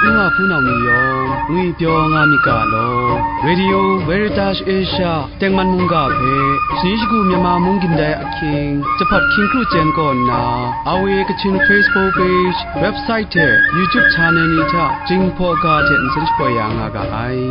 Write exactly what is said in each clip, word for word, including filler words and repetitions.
N wa hpunau ni yawng ngwipyaw nga myit ga law, Radio Veritas Asia tengman mungga hpe shani shagu Myanmar mung gindai ahkying, jahpat hkying kru chyen kaw nna, R V A Kachin Facebook page, website hte YouTube channel ni hta Jinghpaw ga hte nsen shapoi ya nga ga ai.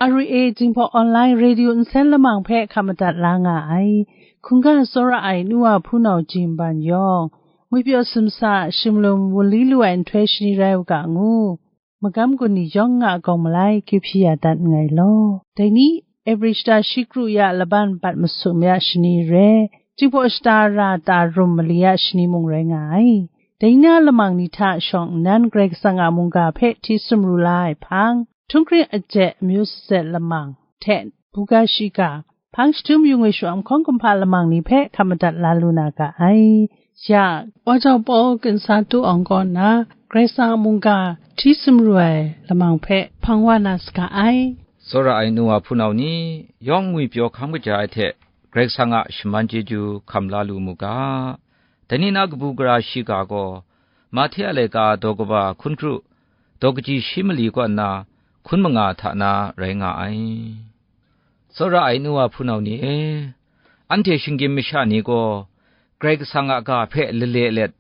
R V A Jinghpaw Online Radio nsen lamang hpe hkap madat la nga ai. Hkungga tsawra ai nu wa hpunau Jin Ban yawng, ngwipyaw sumsa, shimlum wunli lu ai nhtoi shani rai u ga ngu, magam gun ni yawng nga gawng malai kyu hpyi ya dat nngai law. Dai ni, Ebri shata shi kru ya laban bat masum ya shani re, Jinghpaw shata ra ta rum mali ya shani mung rai nga ai. Dai na lamang ni hta shawng nnan Karai Kasang a mungga hpe hti sumru la ai hpang, htunghkring aje amyu sazet lamang hte buga shiga, hpang jahtum yu ngwi shu-am hkawng kumhpa lamang ni hpe hkap madat la lu na ga ai. Ya, Wa jau Paul ginsa tu awng kaw nna, Karai Kasang a mungga hti sumru ai lamang hpe hpang wa na saga ai. Tsawra ai nu wa hpunau ni, yawng ngwipyaw hkam kaja ai hte, Karai Kasang a shaman chyeju hkam la lu mu ga. Dai ni na kabu gara shiga gaw, Mahte a laika daw kaba hkun kru, daw kaji shi mali kaw nna, hkun manga hta na rai nga ai. Tsawra ai nu wa hpunau ni e, anhte shinggyim masha ni gaw, Karai Kasang a ga hpe lale let,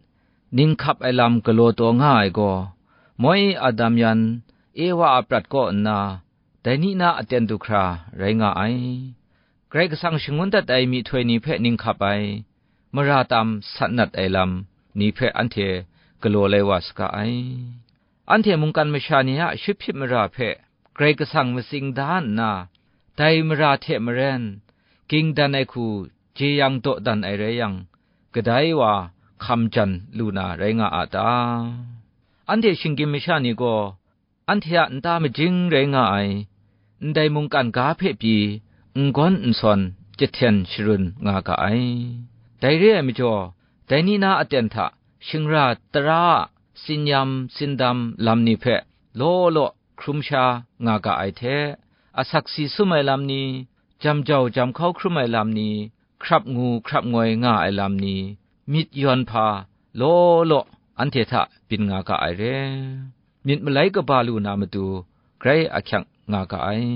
ninghkap ai lam galaw taw nga ai gaw, moi Adam yan, Ewa a prat kaw nna, dai ni na aten du hkra rai nga ai. Karai Kasang shangun dat ai myihtoi ni hpe ninghkap ai, mara tam sat nat ai lam ni hpe anhte galaw lai wa saga ai. Anhte mungkan masha ni a shut hpyit mara hpe Karai Kasang matsing da nna, dai mara hte maren, ging dan ai hku jeyang dawdan ai rai yang, kadai wa hkam jan lu na rai nga a ta? Anhte shinggyim masha ni gaw, anhte a nta majing rai nga ai, ndai mungkan ga hpe pyi n-gawn n-sawn jahten sharun nga ga ai. Dai re ai majaw, dai ni na aten hta shingra tara a tsinyam tsindam lam ni hpe law law hkrum sha nga ga ai hte, asak si sum ai lam ni, jam jau jam hkau hkrum ai lam ni, hkrap ngu hkrap ngoi nga ai lam ni, myit yawn hpa law law anhte hta byin nga ga ai re. Myit malai kaba lu na matu grai ahkyak nga ga ai.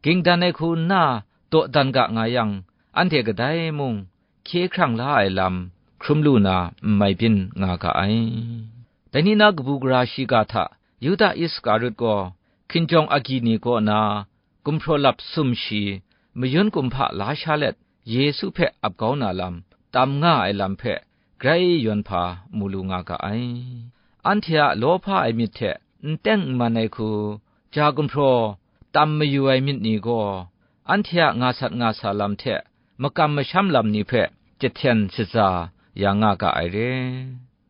Ging dan ai hku nna dawdan ga nga yang, anhte kadai mung hkye hkrang la ai lam hkrum lu na n mai byin nga ga ai. Dai ni na kabu gara shiga hta Yuda Iskarut gaw hkinjawng agyi ni kaw na gumhpraw lap sumshi mayun kumhpa la sha let Yesu hpe ap kau na lam tam nga ai lam hpe grai yawn hpa mu lu nga ga ai. Anhte a lawhpa ai myit hte n teng n man ai hku, ja gumhpraw tam mayu ai myit ni gaw, anhte a nga sat nga sa lam hte makam masham lam ni hpe jahten shaza ya nga ga ai re.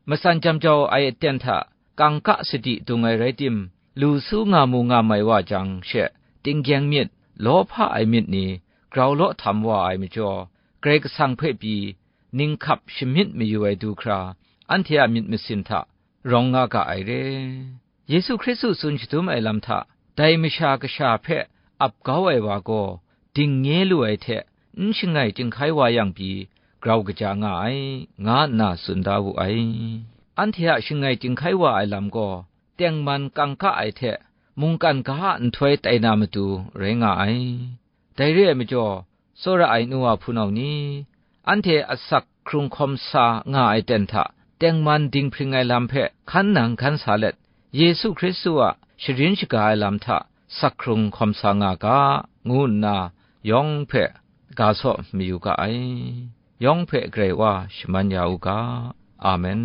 Matsan jam jau ai aten hta kangka sadi dung ai rai tim, lu su nga mu nga mai wa jang she, tinggyeng myit, lawhpa ai myit ni grau law htam wa ai majaw, Karai Kasang hpe pyi ninghkap shamyit mayu ai du hkra, anhte a myit masin hta rawng nga ga ai re. Yesu Hkristu tsun shadum ai lam hta, dai Masha Kasha hpe ap kau ai wa gaw, dingnye lu ai hte n shangai chyinghkai wa yang pyi, grau kaja nga ai, nga nna tsun da wu ai. Anhte a shangai chyinghkai wa ai lam gaw, tengman kangka ai hte mungkan ga a nhtoi tai na matu rai nga ai. Dai re ai majaw, tsawra ai nu wa hpunau ni, anhte asak hkrung hkawm sa nga ai ten hta tengman dinghpring ai lam hpe hkan nang hkan sa let, Yesu Hkristu a sharin shaga ai lam hta sak hkrung hkawm sa nga ga, ngu nna yawng hpe ga saw mayu ga ai. Yawng hpe Karai Wa shaman ya u ga. Amen.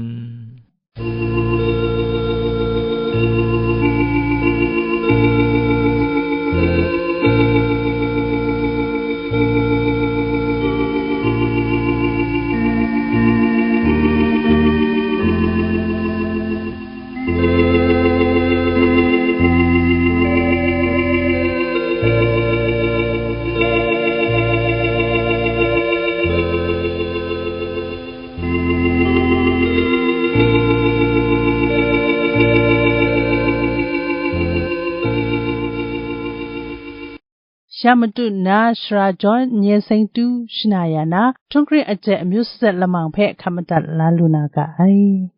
ya matu nna, sara jawn n-yen seng tu shana ya na, htunghkring aten amyu saset lamang hpe hkap madat la lu na ga ai.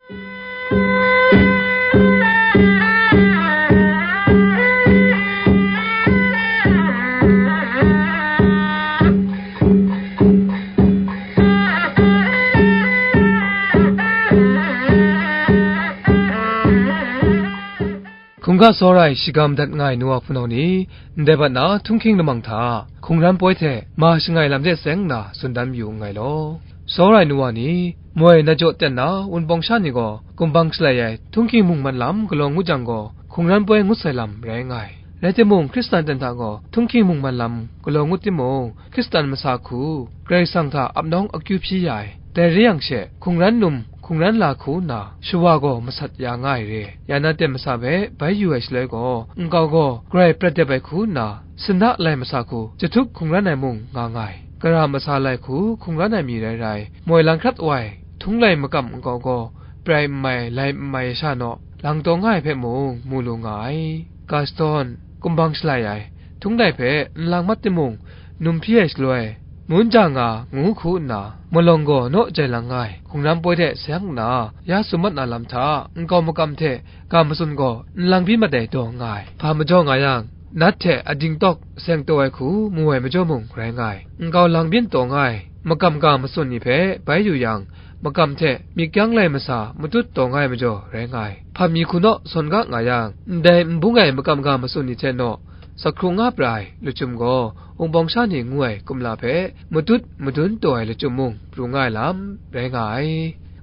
Hkungga tsawra ai shigam dat nga ai nu wa hpunau ni, ndai bat na htunghking lamang hta hkungran poi hte ma shangai lam de seng nna tsun dan yu nngai law. Tsawra ai nu wa ni, moi na jaw ten na Wunpawng sha ni gaw, kumbang shalai ai htunghking mungman lam galaw ngut jang gaw, hkungran poi ngut sai lam rai nga ai. Rai timung, Hkristan ten hta gaw htunghking mungman lam galaw ngut timung, Hkristan masa hku, Karai Kasang hta ap nawng akyu hpyi ya ai, dai re yang she, hkungran num, hkungran la hku nna, shawa gaw masat ya nga ai re. Ya na ten masa hpe bai yu ai shaloi gaw, nkau gaw grai prat dep ai hku nna, sinda lai masa hku, jahtuk hkungran ai mung nga nga ai. Gara masa lai hku hkungran ai mi rai rai, moi lang hkrat wai, htung lai makam nkau gaw, prai n mai, lai n mai sha naw, lang taw nga ai hpe mung mu lu nga ai. Gaston, kumbang shalai ai, htung lai hpe nlang mat timung, num hpyi ai shaloi, mun ja nga ngu hku nna, malawng gaw naw jai lang nga ai, hkungran poi hte seng nna, ya tsun mat na lam hta, nkau makam hte ga matsun gaw nlang byin mat ai daw nga ai. Hpa majaw nga yang, nat hte ading tawk seng taw ai hku mu ai majaw mung rai nga ai. Nkau lang byin taw nga ai, makam ga matsun ni hpe bai yu yang, makam hte myit kyang lai masa matut taw nga ai majaw rai nga ai. Hpa mi hku naw sawn ga nga yang, ndai n bung ai makam ga matsun ni hte naw, sa hkrung nga pra ai lachyum gaw, Wunpawng sha ni ngu ai kumla hpe matut madun taw ai lachyum mung pru nga ai lam rai nga ai.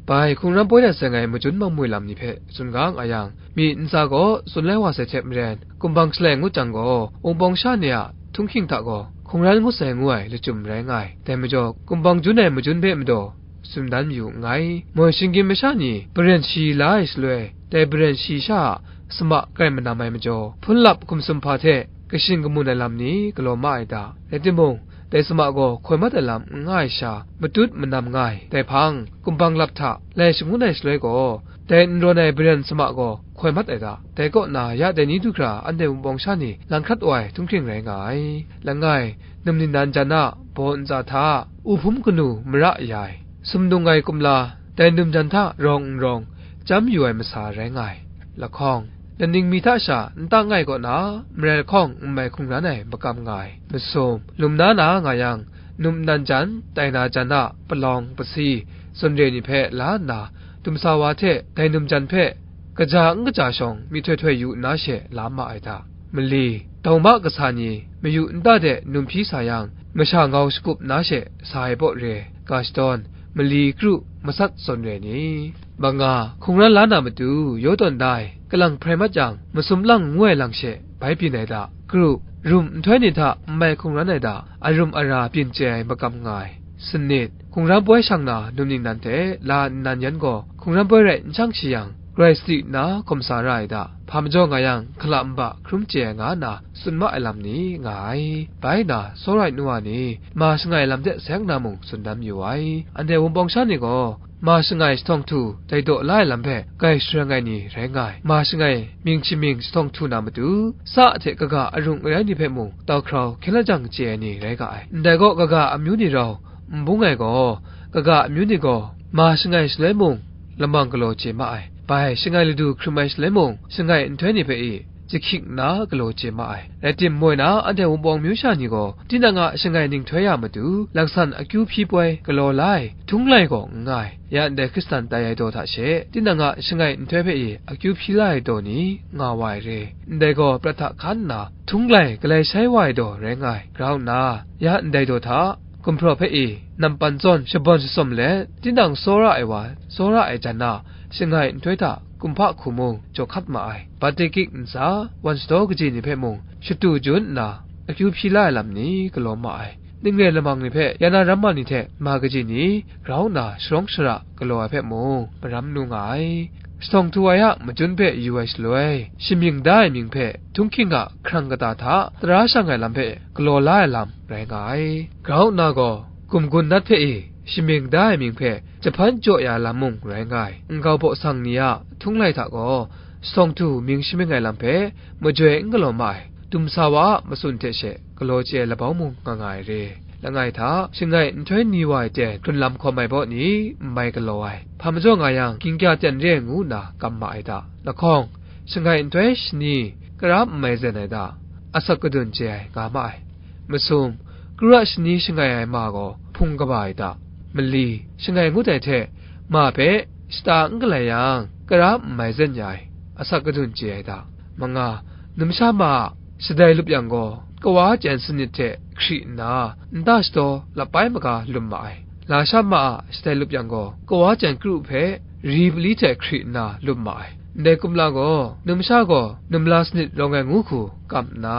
Bai hkungran poi dat sai ngai majun makmoi lam ni hpe tsun ga nga yang, myi ntsa gaw tsun lai wa sai hte maren, kumbang shalai ngut jang gaw, Wunpawng sha ni a htunghking hta gaw hkungran ngut sai ngu ai lachyum rai nga ai. Dai majaw, kumbang jun ai majun hpe madaw, tsun dan yu nngai. Moi shinggyim masha ni, baren shi la ai shaloi, dai baren shi sha a sama kai manam ai majaw, hpunlap hkum sumhpa hte kashin kamun ai lam ni galaw ma ai ta? Rai timung, dai sama gaw hkoi mat ai lam n nga ai sha, matut manam nga ai. Dai hpang, kumbang lap hta lai shangun ai shaloi gaw, dai n rawn ai baren sama gaw hkoi mat ai ta? Dai kaw na, ya dai ni du hkra anhte Wunpawng sha ni lang hkrat wa ai htunghking rai nga ai. Langai, num ningnan jan a baw ntsa hta, u hpum kanu mara ya ai, sumnung ai kumla, dai num jan hta rawng n rawng, chyam yu ai masa rai nga ai. Lahkawng, laning mi hta sha nta ngai kaw na, marai lahkawng n mai hkungran ai makam nga ai. Masum, lum na na nga yang, num nnan jan, tai na jan a palawng, pasi, zawn re ni hpe la nna, dumsa wa hte dai num jan hpe kaja n kaja shawng myihtoi htoi yu nna she la ma ai hta? Mali, dauma kasa ni mayu nta de num hpyi sa yang, masha ngau shakup na she sa ai baw re, ga shadawn, mali kru, masat zawn re ni? Manga, hkungran la na matu yaw tawn da ai kalang hprai mat yang, masum lang ngu ai lang she bai byin ai ta? Kru, rum nhtoi ni hta n mai hkungran ai ta? Arum ara byin chye ai makam nga ai. Sanit, hkungran poi shang na num ningnan hte la nnan yan gaw hkungran poi rai n shang shi yang, grai sadi nna hkawm sa ra ai ta? Hpa majaw nga yang, hkala nba hkrum chye ai nga nna tsun ma ai lam ni nga ai. Bai na, tsawra ai nu wa ni, ma shangai lam de seng na mung tsun dan yu ai. Anhte Wunpawng sha ni gaw, ma shangai jahtawng htu dai daw la ai lam hpe grai sharang ai ni rai nga ai. Ma shangai mying shamying jahtawng htu na matu, sa hte kaga arung arai ni hpe mung tau hkrau hkyen la jang chye ai ni rai ga ai. Ndai gaw, kaga amyu ni rau n bung ai gaw, kaga amyu ni gaw ma shangai shaloi mung lamang galaw chye ma ai. Bai shangai ladu hkrum ai shaloi mung, shangai nhtoi ni hpe i jahkying nna galaw chye ma ai. Rai timung, moi na anhte Wunpawng myu sha ni gaw, tinang a shangai ninghtoi a matu, langsan akyu hpyi poi galaw la ai htung lai gaw n nga ai. Ya ndai Hkristan tai ai daw hta she, tinang a shangai nhtoi hpe i akyu hpyi la ai daw ni nga wa ai re. Ndai gaw prat hta hkan nna, htung lai galai shai wa ai daw rai nga ai. Grau nna, ya ndai daw hta, gumhpraw hpe i nampan zawn shabawn shatsawm let, tinang tsawra ai wa, tsawra ai jan a shangai nhtoi hta kumhpa hku mung jaw hkat ma ai. Batekik ntsa, wan shadaw kaji ni hpe mung shatu jun nna, akyu hpyi la ai lam ni galaw ma ai. Ning re lamang ni hpe ya na ramma ni hte ma kaji ni grau nna sharawng shara galaw ai hpe mung maram nu nga ai. Jahtawng htu ai a majun hpe yu ai shaloi, shamying da ai mying hpe htunghking a hkrang kata hta tara shang ai lam hpe galaw la ai lam rai nga ai. Grau nna gaw, gumgun nat hpe i shamying da ai mying hpe jahpan jaw ya lam mung rai nga ai. Nkau baw sang ni a htung lai hta gaw, jahtawng htu mying shamying ai lam hpe majoi n galaw ma ai. dumsa wa a matsun hte she galaw chye ai labau mung nga nga ai re. Langai hta, shangai nhtoi ni wa ai ten hkrunlam hkawm ai baw ni n mai galaw ai, hpa majaw nga yang, ginggya ten re ai ngu nna kam ma ai da. Lahkawng, shangai nhtoi shani kara n mai zen ai da, asak kadun chye ai nga ma ai. Masum, kru a shani shangai ai ma gaw hpung kaba ai da. Mali, shangai ngut ai hte ma hpe shata n galai yang, kara n mai zen ya ai, asak kadun chye ai da. Manga, numsha ma a shadai lup yang gaw, kawa jan sanit hte hkri nna, nta shadaw lapai maga lum ma ai. Lasha ma a shadai lup yang gaw, kawa jan kru hpe ri pali hte hkri nna lum ma ai. Ndai kumla gaw, numsha gaw numla sanit rawng ai ngu hku kam nna,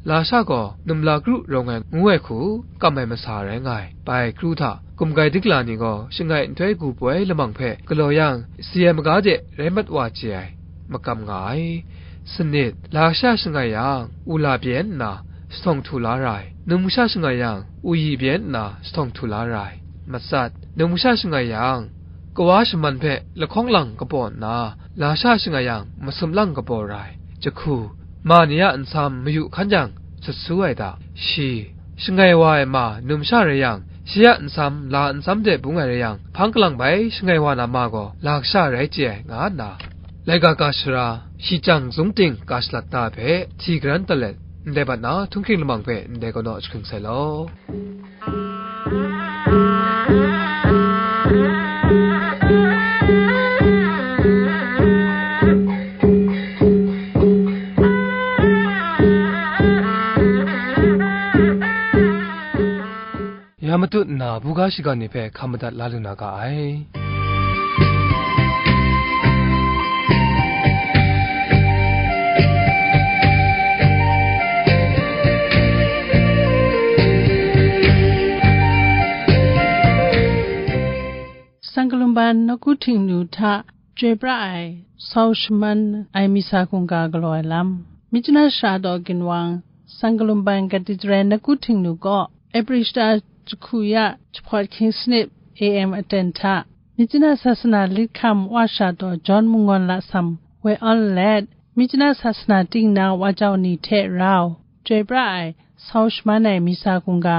lasha gaw numla kru rawng ai ngu ai hku kam ai masa rai nga ai. Bai kru hta, gumgai dikla ni gaw shangai nhtoi gu poi lamang hpe galaw yang, si ai maga de rai mat wa chye ai, makam nga ai. Sanit, lasha shangai yang, ula byen nna shahtawng htu la ra ai. Numsha shangai yang, uyi byen nna shahtawng htu la ra ai. Matsat, numsha shangai yang, kawa shaman hpe lahkawng lang kapaw nna, lasha shangai yang, masum lang kapaw ra ai. Jahku, ma ni a nsam mayu hkan jang, sut su ai da. Shi, shangai wa ai ma numsha rai yang, shi a nsam la nsam de bung ai rai yang, hpang kalang bai shangai wa na ma gaw, la kasha rai chye ai, nga nna, laika ga shara, shi chyang zungting ga shalat da ai hpe, hti garan talet, ndai bat na htunghking lamang hpe ndai kau naw jahkring sai law. Ya matut nna, buga shiga ni hpe hkam madat la lu na ga ai. Sangkalumban nawku htingnu hta chyoi pra ai, sau shaman ai misa hkungga galaw ai lam. Myitkyina shara daw ginwang, Sangkalumban Cathedral nawku htingnu kaw, April shata jahku ya jahpawt hkying sanit A M aten hta, Myitkyina sasana lit hkam wa sha daw John Mangawn Lasam woi awn let, Myitkyina sasana ting na wa jau ni hte rau, chyoi pra ai, sau shaman ai misa hkungga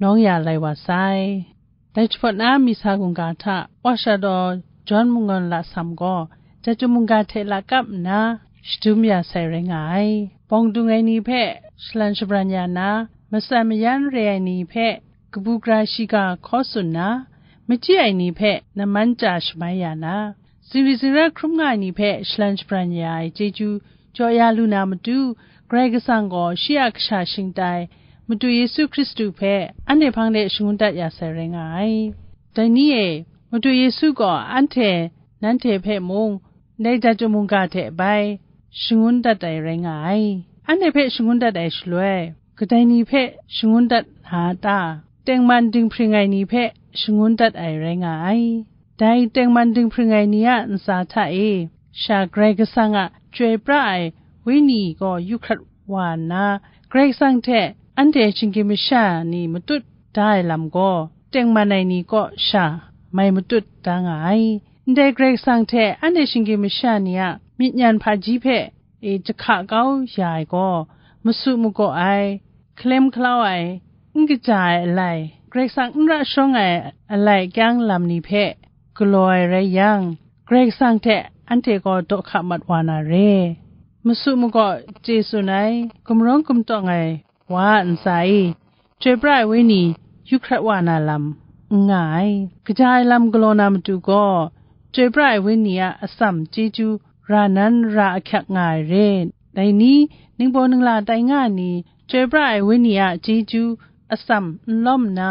nawng ya lai wa sai. Dai jahpawt na misa hkungga hta, wa sha daw John Mangawn Lasam gaw, Jahtum mungga hte lakap nna, shadum ya sai rai nga ai. Bawng dung ai ni hpe shalan shabran ya na, matsan mayan re ai ni hpe kabu gara shiga hkaw tsun na, machyi ai ni hpe namman chya shamai ya na, zingri zingra hkrum nga ai ni hpe shalan shabran ya ai chyeju jaw ya lu na matu, Karai Kasang gaw shi a kasha shingtai, Madu Yesu Hkristu hpe anhte hpang de shangun dat ya sai rai nga ai. Dai ni e, Madu Yesu gaw anhte, nanhte hpe mung, ndai Jahtum mungga hte bai shangun dat ai rai nga ai. Anhte hpe shangun dat ai shaloi, kadai ni hpe shangun dat na a ta? Tengman dinghpring ai ni hpe shangun dat ai rai nga ai. Dai tengman dinghpring ai ni a ntsa hta e, sha Karai Kasang a Chyoi pra ai Wenyi gaw yu hkrat wa nna, Karai Kasang hte anhte shinggyim masha ni matut da ai lam gaw, tengman ai ni kaw sha mai matut da nga ai. Ndai Karai Kasang hte anhte shinggyim masha ni a myit nyan hpaji hpe e jahka kau ya ai gaw, masu magaw ai, hkalem hkalau ai, n kaja ai alai, Karai Kasang n ra shawng ai alai kyang lam ni hpe galaw ai rai yang, Karai Kasang hte anhte gaw daw hka mat wa na re. Masu magaw chye tsun ai, gumrawng gumtawng ai wa a ntsa e, Chyoi pra ai Wenyi yu hkrat wa na lam n nga ai. Kaja ai lam galaw na matu gaw, Chyoi pra ai Wenyi a atsam chyeju ra nan ra ahkyak nga ai re. Dai ni, ningbaw ningla tai nga ai ni, Chyoi pra ai Wenyi a chyeju atsam n lawm nna,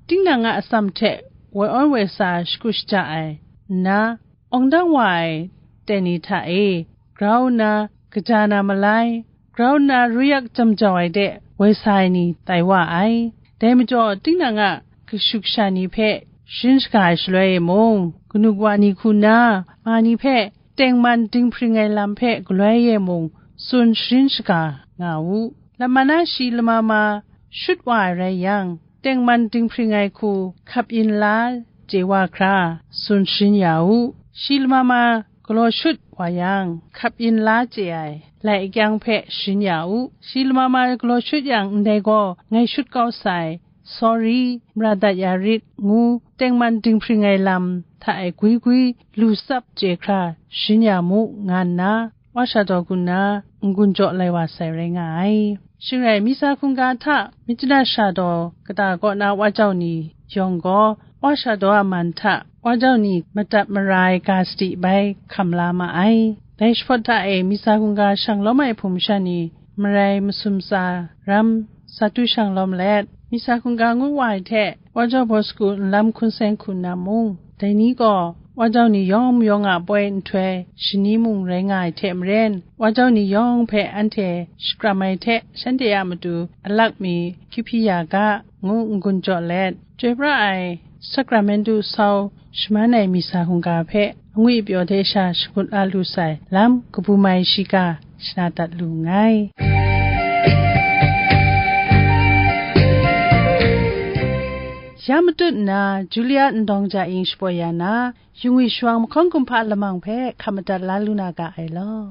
tinang a atsam hte woi awn woi sa shakut shaja ai nna, awng dang wa ai ten ni hta e, grau nna kaja na malai, grau nna ruyak jam jau ai de woi sa ai ni tai wa ai. Dai majaw, tinang a kashu kasha ni hpe sharin shaga ai shaloi e mung, kanu kawa ni hku nna, ma ni hpe tengman dinghpring ai lam hpe galoi e mung tsun sharin shaga nga u. Lama na shi lama ma shut wa ai rai yang, tengman dinghpring ai hku hkap yin la chye wa hkra, tsun sharin ya u. Shi lama ma galaw shut wa yang, hkap yin la chye ai, lai akyang hpe sharin ya u. Shi lama ma galaw shut yang, ndai gaw ngai shut kau sai, sawri, mara dat ya rit, ngu tengman dinghpring ai lam hta e gwi gwi lu tsap chye hkra sharin ya mu, nga nna, Wa Sha Daw gun na n-gun jaw lai wa sai rai nga ai. Shing rai, Misa hkungga hta Mityana Sha Daw kata kaw na Wa Jau ni yawng gaw, Wa Sha Daw a man hta Wa Jau ni madat mara ai ga sadi bai hkam la ma ai. Dai jahpawt hta e Misa hkungga shang lawm ai hpung masha ni marai masum tsa ram, sa tu shang lawm let, Misa hkungga ngu wa ai hte Wa Jau Bosku nlam hkun seng hku nna mung, dai ni gaw Wa Jau ni yawng mayawng a poi nhtoi shani mung rai nga ai hte maren, Wa Jau ni yawng hpe anhte shakram ai hte, shanhte a matu alak mi hkyuhpyi ya ga, ngu n-gun jaw let, chyoi pra ai Sakramentu sau shaman ai Misa hkungga hpe angwi pyaw hte sha shagut la lu sai lam kabu mai shiga shana dat lu nngai. Ya matut nna, Julia Ndawng Ja Ing shapoi ya na, Yungwi Shawang Mahkawn Kumhpa lamang hpe hkap madat la lu na ga ai law.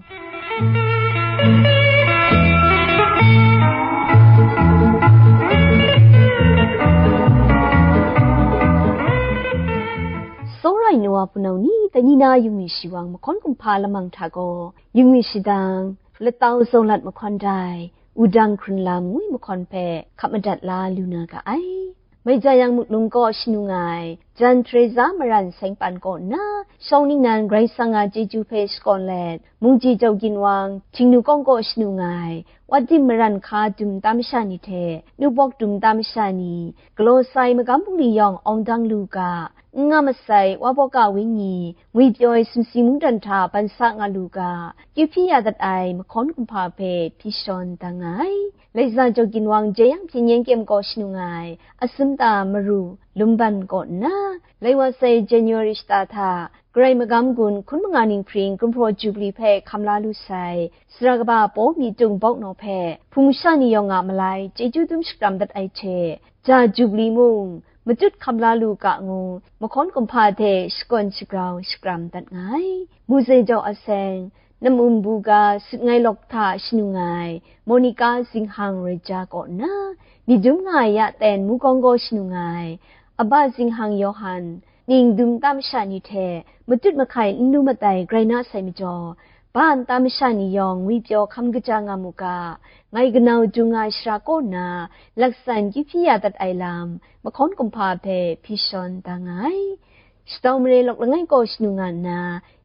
Tsawra ai nu wa hpunau ni, dai ni na Yungwi Shawang Mahkawn Kumhpa lamang hta gaw, Yungwi Shadang, Latau Zawng Lat Mahkawn Dai, Wudang Hkrun Lam ngu ai mahkawn hpe hkap madat la lu na ga ai. Mai ja yang Muklum kaw shanu nga ai, Jan Teresa Maran Seng Pan kaw nna, shawng ningnan Karai Kasang a chyeju hpe shakawn let, Mungji Jau Ginwang, Htingnu Kawng kaw shanu nga ai, Wadim Maran Hka dum nta masha ni hte, Nupawk dum nta masha ni, galaw sai magam bungli yawng awng dang lu ga, n nga masai Wa Bawka Wenyi, ngwi pyaw ai sumsi mungdan hta ban sa nga lu ga, kyu hpyi ya dat ai mahkawn kumhpa hpe hpyi shawn dang nga ai. Laiza Jaw Ginwang Jeyang Hpyen Yen Kyem kaw shanu nga ai, Asumta Maru Lumban kaw nna, lai wa sai January shata hta, Karai magam gun hkun manga ninghpring Gumhpraw Jubli hpe hkam la lu sai, sara kaba Paw Myi Tung Bawknaw hpe hpung sha ni yawng a malai chyeju dum shakram dat ai hte, ja Jubli mung matut hkam la lu ga ngu, mahkawn kumhpa hte shakawn shagrau shakram dat nga ai. Muzei Jaw Aseng, Nam-um Buga Sut Ngai Lawk hta shanu nga ai, Monica Zinghang Reja kaw nna, myit dum nga ai ya ten Mukawng kaw shanu nga ai, Aba Zinghang Yawhan, ning dum nta masha ni hte matut mahkai n lu mat ai grai na sai majaw, ba nta masha ni yawng ngwi pyaw hkam kaja nga mu ga, ngai kanau dung nga ai shara kaw nna, laksan kyu hpyi ya dat ai lam, mahkawn kumhpa hpe hpyi shawn da nga ai. Shatau mare lawk langai kaw shanu nga nna,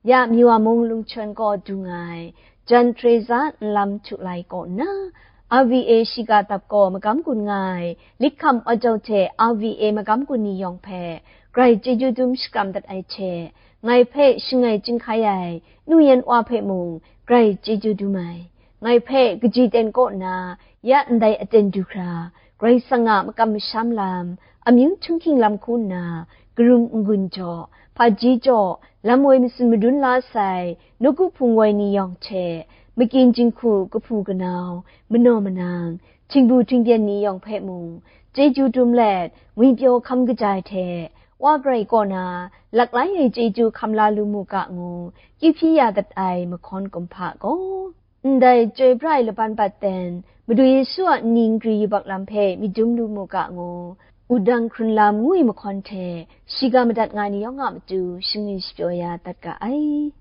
ya Myawa mung Lungchon kaw du nga ai, Jan Teresa nlam htu lai kaw nna, R V A shiga dap kaw magam gun nga ai, Likham Aw Jau hte R V A magam gun ni yawng hpe, grai chyeju dum shakram dat ai hte, ngai hpe shangai chyinghkai ai nu yan wa hpe mung, grai chyeju dum ai. Ngai hpe kaji ten kaw nna, ya ndai aten du hkra, Karai Kasang a makam masham lam, amyu htunghking lam hku nna, karum n-gun jaw, hpaji jaw, lam woi matsun madun la sai, nawku hpung woi ni yawng hte, makyin jinghku kahpu kanau, manaw manang, htingbu htingpyen ni yawng hpe mung, chyeju dum let, ngwipyaw hkam kaja ai hte, Wa Karai kaw na, laklai ai chyeju hkam la lu mu ga ngu, kyu hpyi ya dat ai mahkawn kumhpa gaw, ndai chyoi pra ai laban bat ten, Madu Yesu a nni nkri yubak lam hpe myit dum lu mu ga ngu, wudang hkrun lam ngu ai mahkawn hte, shiga madat nga ni yawng a matu shingni shapyaw ya dat ga ai.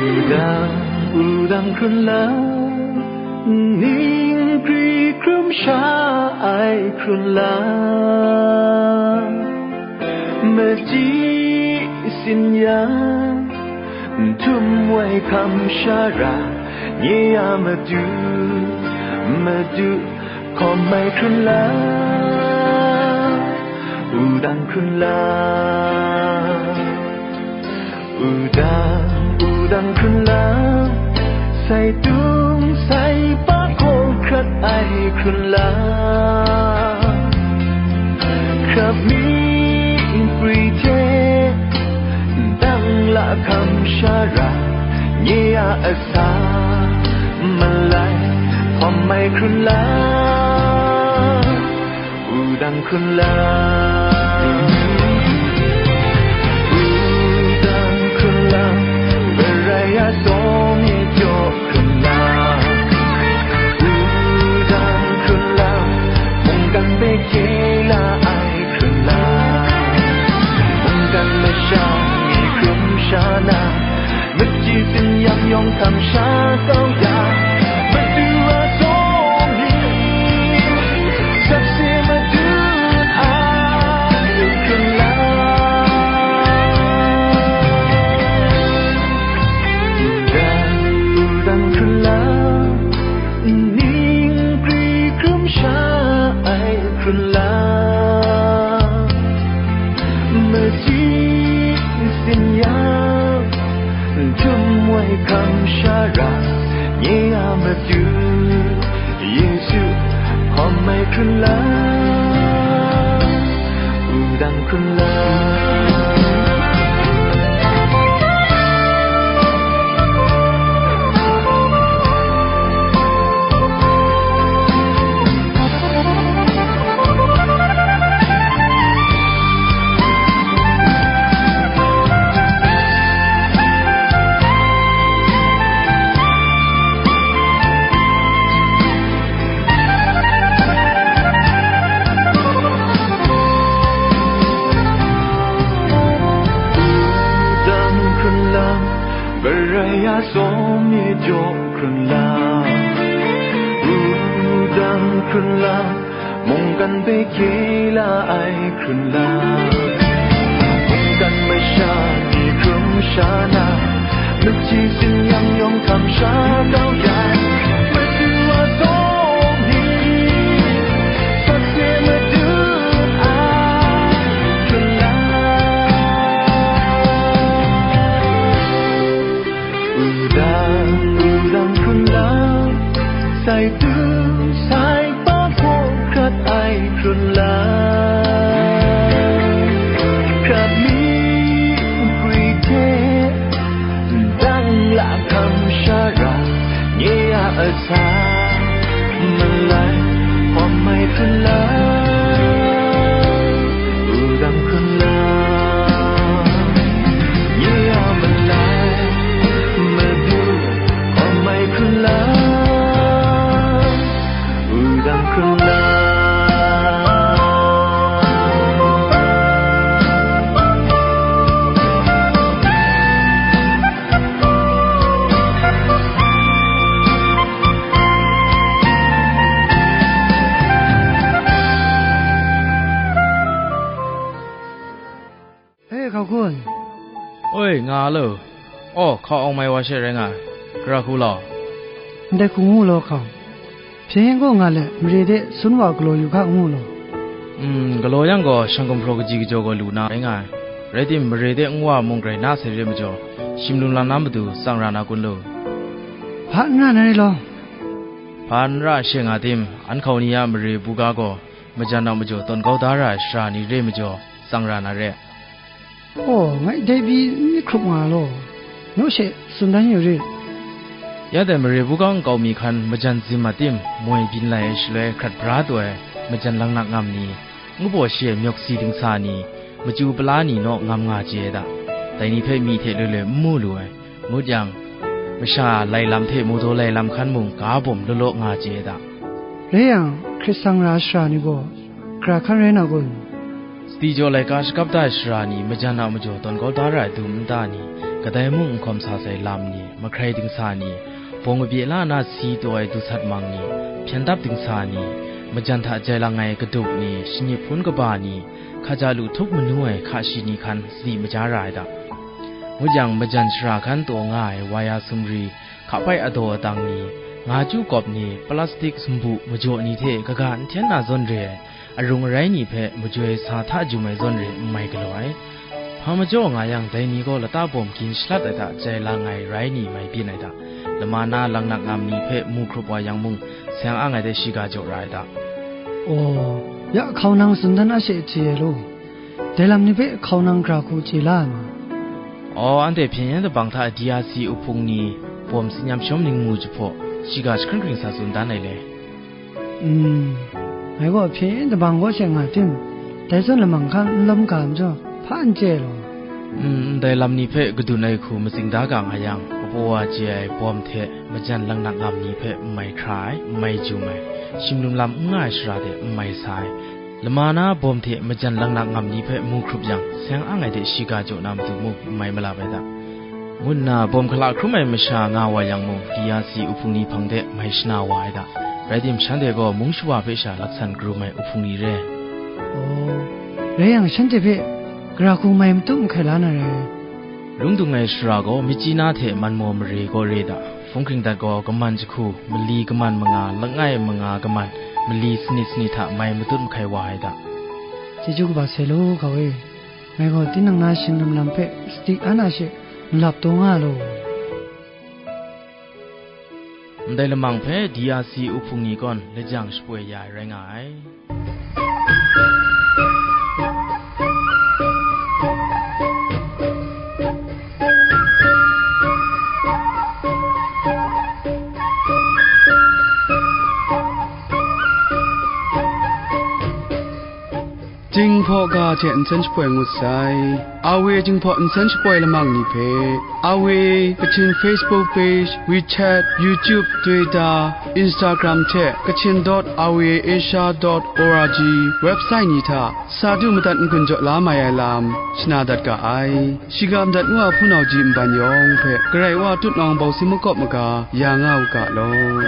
Wudang, wudang hkrun lam, ning nkri hkrum sha ai hkrun lam, machyi sin yang, nhtum woi hkam sha ra, nye a matu, matu, hkawm ai hkrun lam, wudang hkrun lam, wudang, wudang hkrun lam, Sai tung sai pa hkaw hkrat ai hkrun la, hkrap mi nkri hte dang la hkam shara, nye a asa malai hkawm ai hkrun la, wudang hkrun la, wudang hkrun la, Karai a tsawm e jaw hkrun la, wudang hkrun la, mungkan hpe hkye la ai hkrun la, mungkan masha ni hkrum sha na, machyi tsin-yang yawng hkam sha kau ya, Madu a tsawm ni, sakse Madu a hkrun la, wudang, wudang hkrun la, ning nkri hkrum sha ai hkrun la, machyi tsin-yang, htum wai hkam shara, nye a Madu Yesu hkawm ai hkrun la, wudang hkrun la. Wudang hkrun la, Karai a tsawm e jaw hkrun la, wudang hkrun la, mungkan hpe hkye la ai hkrun la, mungkan masha ni hkrum sha na, machyi tsin-yang yawng hkam sha kau ya, Madu a tsawm ni, sakse Madu a hkrun la, wudang, wudang hkrun la, sai tung sai pa hkaw hkrat ai hkrun la, hkrap mi nkri hte dang la hkam shara, nye a asa malai hkawm ai hkrun la, wudang hkrun la, nye a malai Madu hkawm ai hkrun la, wudang hkrun la. E, hkau kun. Oi, nga lo. Aw, hkau awng mai wa she rai nga ai. Gara hku law. Ndai hku ngu law, hkau. Hpyen yen gaw nga let, mare de sun wa galaw yu hka ngu law. Mm, galaw yang gaw, shang gumhpraw kaji kajaw gaw lu na rai nga ai. Rai tim, mare de nwa mung grai na sai re majaw, shim lung lang na matu tsang ra na kun lu? Hpa n ra na re law. Hpa n ra she nga tim, an hkau ni a mare buga gaw, majan a majaw tawn kau da ra ai sara ni re majaw, tsang ra na re. Aw, ngai dai pyi n myit hkrup nga law, naw she tsun dan yu rit. Ya dai mare buga nkau mi hkan majan zim a tim moi byin lai ai shaloi hkrat bra taw ai majan langnak ngam ni, ngu baw shi ai myawk si dingsa ni, machyu pala ni naw ngam nga chye ai da. Dai ni hpe myi hte loi loi n mu lu ai. Ngut yang, masha lai lam hte mawdaw lai lam hkan mung ga bawm law law nga chye ai da. Rai yang, hkrit sang ra sara ni gaw, gara hkan rai na kun? Sadi jaw laika shakap da ai sara ni, majan a majaw tawn kau da ra ai dum nta ni, kadai mung n hkawm sa sai lam ni, mahkrai dingsa ni, bawng kabye la na si taw ai du sat mang ni, hpyen dap dingsa ni, majan hta jai lang ai kaduk ni, shanyi hpun kaba ni, hkaja lu htup manu ai hka shi ni hkan sadi maja ra ai da. Ngut yang, majan shara hkan taw nga ai waya sumri, hka pai adaw adang ni, nga chyu kawp ni, plastik sumbu majaw ni hte kaga n hten na zawn re ai, arung arai ni hpe majoi sa hta jum ai zawn re n mai galaw ai. Hpa majaw nga yang, dai ni gaw lata bawm gin shalat ai hta jai lang ai rai ni mai byin ai hta, lama na langnak ngam ni hpe mu hkrup wa yang mung, seng ang ai de shiga jaw ra ai hta. Aw, ya hkau nang tsun dan a she chye ai law, dai lam ni hpe hkau nang gra hku chye la ai ma? Aw, anhte hpyen yen dabang hta D R C uhpung ni bawm tsin yam shawm ning mu jahpaw, shiga jahkring hkring sa tsun dan ai le. Mm, ngai gaw hpyen yen dabang gaw she nga tim, dai zawn lamang hkan n lawm ga majaw, hpa n chye law. Mm, ndai lam ni hpe kadun ai hku matsing da ga nga yang, kapaw wa chye ai bawm hte majan langnak ngam ni hpe n mai hkra ai, n mai jum ai, shimlum lam n nga ai shara de n mai sa ai, lama na bawm hte majan langnak ngam ni hpe mu hkrup yang, seng ang ai de shiga jaw na matu mung n mai malap ai hta. Ngu nna bawm hkala hkrum ai masha nga wa yang mung, D R C uhpung ni hpang de mai shana wa ai hta. Rai tim, shanhte gaw mung shawa hpe sha laksan karum ai uhpung ni re. Aw, rai yang, shanhte hpe gara hku mai matut mahkai la na rai. Lung dung ai shara gaw Myitkyina hte Manmaw mare gaw re da, hpung hkring dat gaw kaman jahku, mali kaman manga, langai manga kaman, mali sanit sanit hta mai matut mahkai wa ai hta. Chyeju kaba sai law, ga e. Ngai gaw tinang na shinglim lam hpe sadi an a she nlap taw nga law. Ndai lamang hpe D R C uhpung ni kawn lajang shapoi ya ai rai nga ai. Jinghpaw ga hte nsen shapoi ngut sai. A W Jinghpaw nsen shapoi lamang ni hpe, A W Kachin Facebook page, WeChat, YouTube, Twitter, Instagram hte Kachin dot R V A Asia dot O R G website ni hta sa du madat n-gun jaw la mai ai lam shana dat ga ai. Shiga madat ngu a hpunau ji nban yawng hpe Karai Wa tutnawng bawsi makawp maga ya nga u ga law.